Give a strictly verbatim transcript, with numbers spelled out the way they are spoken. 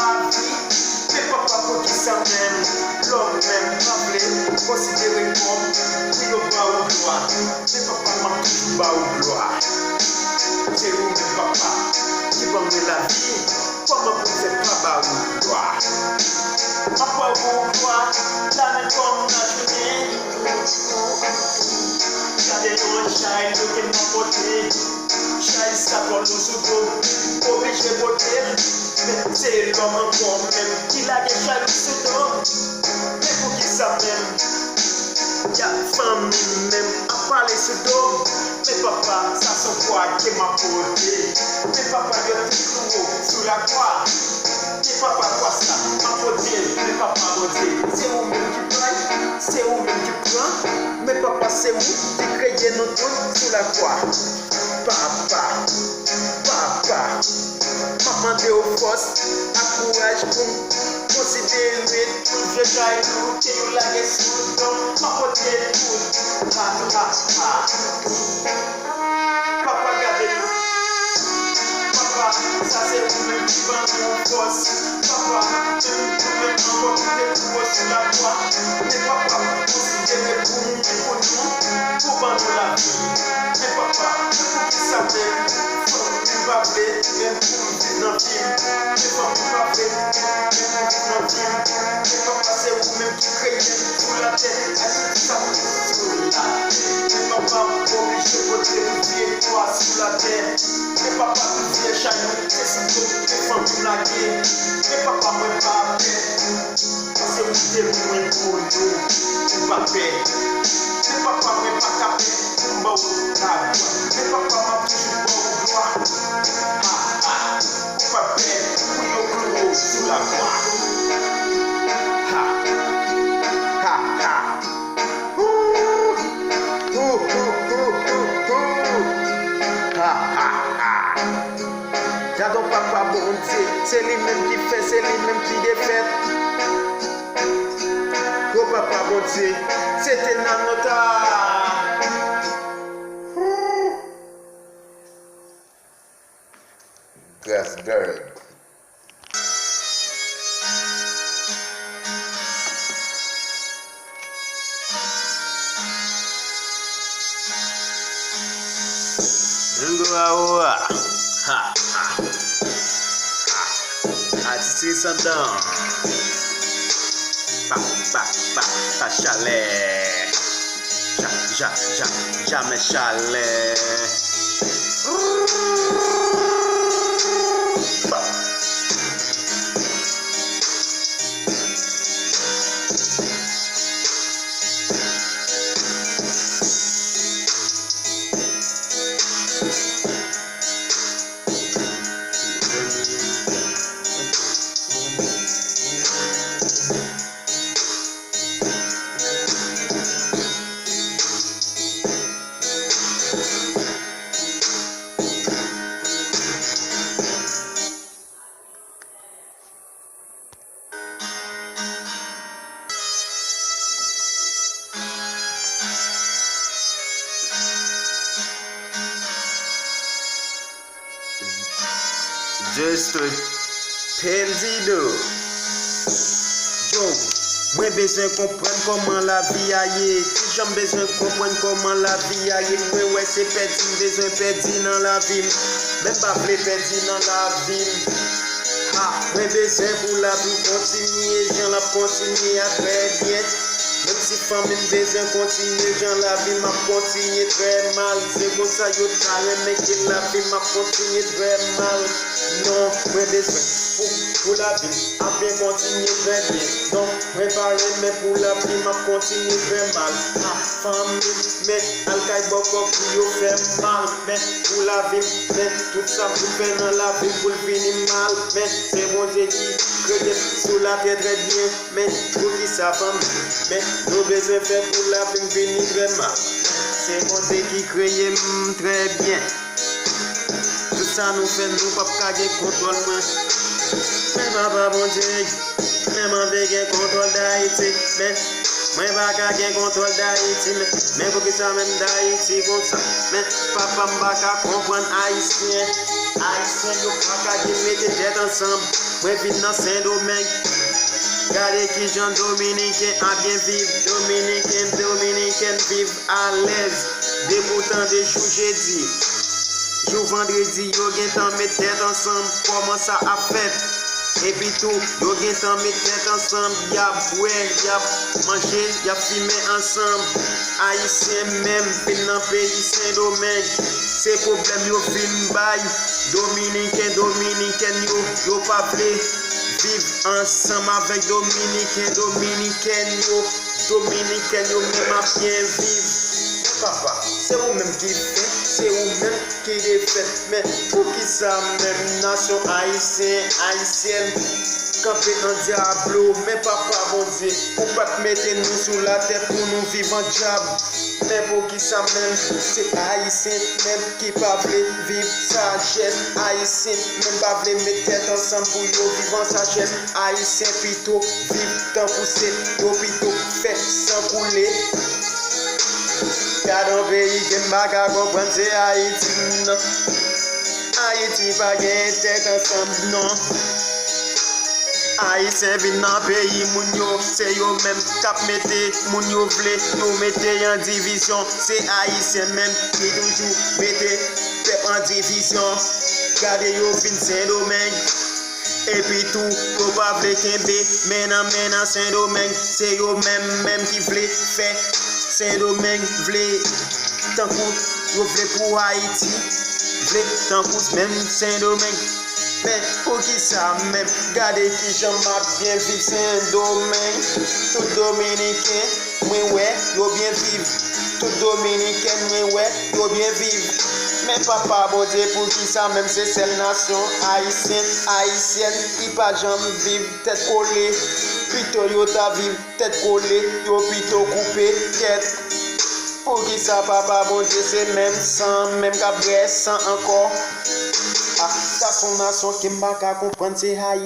Lavi, men papa, poukisa menm lòm menm pa vle konsidere kòm pou yo ba ou glwa? Men papa, m ap toujou ba ou glwa. Se ou menm, papa, ki ban mwen lavi. Kòman pou m fè pa ba ou glwa? M ap ba ou glwa, lamen kòm lajounen. Gade yon chay nou te nan pote. Chay sa twò lou sou do m, oblije pote l. Men se lòm ankò menm ki lage chay li sou do m. Men poukisa menm y ap fanmi m menm ap pale sou do m? Men papa, sa se yon kwa ke m ap pote. Men papa, yo te klouwe w sou lakwa. Men papa, kwa sa, m ap pote l. Men papa Bondye, se ou menm ki bay, se ou menm ki pran. Men papa, se ou ki kreye nou tout sou lakwa. Papa, papa, m ap mande w fòs ak kouraj pou m konsidere tout vye chay nou ke yo lage sou do m. M ap pote tout. Ha, ha, ha. Papa, gade nou. Papa, sa se ou menm ki ban nou fòs. Papa, menm nou menm ankò ki te klouwe sou lakwa. Men papa, konsidere pou nou, pou nou, pou ban nou lavi. Men papa, men poukisa menm fanmi m pa vle menm pou m viv nan vi m? Men fanmi m pa vle menm pou m viv nan vi m? Men papa, se ou menm ki kreye m sou latè, ak tout sa ki sou latè. Men papa, m oblije pote pou vye kwa sou latè. Men papa, tout vye chay nou, se sou do men fanmi m lage. Men papa, mwen pa pè. Paske ou te mouri pou nou, ou pa pè. Men papa, mwen pa ka pè pou m ba w laglwa. Men papa, m ap toujou ba w glwa. Ha, ha, ou pa pè pou yo klouwe w sou lakwa. Ha, ha, ha. Ooh, ooh, ooh, ooh, ooh. Ha, ha, ha. Gadon papa Bondye, se li menm ki fè, se li menm ki defèt. O papa Bondye, se te nan nota. Gras Gard. Gringo Awa. Ha, ha, ha. Atis Resandan. Pa, pa, pa, pa chalè. Ja, ja, ja, jamè chalè. Just Perdido. Yo, mwen bezwen konprann kòman lavi a ye. Kijan m bezwen konprann kòman lavi a ye. Mwen wè se pèdi m bezwen pèdi nan lavi m. Men m pa vle pèdi nan lavi m. Ha, mwen bezwen pou lavi kontinye jan l ap kontinye a trè byen. Menm si fanmi m bezwen kontinye jan lavi m ap kontinye trè mal. Se konsa yo ta renmen ke lavi m ap kontinye trè mal. Non, mwen bezwen pou, pou lavi m ap byen kontinye trè byen. Non, mwen pa renmen pou lavi m ap kontinye trè mal. Ha, fanmi m, men al kay bòkò pou yo fè m mal. Men pou lavi m, men tout sa m pou fè nan lavi m pou l vini mal. Men se Bondye ki kreye m sou latè trè byen. Men poukisa fanmi m, men nou bezwen fè pou lavi m vini trè mal? Se Bondye ki kreye m trè byen. Tout sa nou fè, nou p ap ka gen kontwòl mwen. Men papa Bondye, men m anvi gen kontwòl Dayiti. Men Mwen pa ka gen kontwòl Dayiti, men, men poukisa menm Dayiti konsa? Men papa m pa ka konprann Ayisyen. Ayisyen yo pa ka gen mete tèt ansanm. Mwen vin nan Sendomeng. Gade kijan Dominiken ap byen viv. Dominiken, Dominikèn viv alèz. Depi w tande jou jedi, jou vandredi, yo gentan met tèt ansanm. Kòman sa ap fèt? Epi tou, yo gentan met tèt ansanm, y ap bwè, y ap manje, y ap fimen ansanm. Ayisyen menm vin nan peyi Sendomeng, se pwoblèm yo vin bay. Dominiken, Dominikèn yo, yo pa vle viv ansanm avèk Dominiken, Dominikèn yo. Dominikèn yo menm ap byen viv. Men papa, se ou menm ki fè, se ou menm ki defèt. Men poukisa menm nasyon ayisyen, ayisyèn kanpe an dyablo? Men papa Bondye, ou pa t mete nou sou latè pou nou viv an dyab. Men poukisa menm se ayisyen menm ki pa vle viv sajès? Ayisyen menm pa vle met tèt ansanm pou yo viv an sajès. Ayisyen pito viv tankou se yo pito fè san koule. Gad yon peyi ke m pa ka konprann, se Ayiti m nan. Ayiti pa gen tèt ansanm non. Ayisyen vin nan peyi moun yo, se yo menm k ap mete moun yo vle yo mete an divizyon. Se Ayisyen menm ki toujou mete pèp an divizyon. Gade yo vin Sendomeng. Epi tou, yo pa vle kenbe men nan men nan Sendomeng. Se yo menm menm ki vle fè Sendomeng vle tankou yo vle pou Ayiti, vle tankou menm Sendomeng. Men poukisa menm? Gade kijan m ap byen viv Sendomeng. Tout Dominiken mwen wè yo byen viv. Tout Dominiken mwen wè yo byen viv. Men papa Bondye, poukisa menm se sèl nasyon ayisyen, ayisyèn ki pa janm viv tèt kole? Pito yo ta viv tèt kole, yo pito koupe tèt. Poukisa papa Bondye se menm san menm k ap bwè san ankò? Ah, sa se yon nasyon ke m pa ka konprann, se Ayisyen.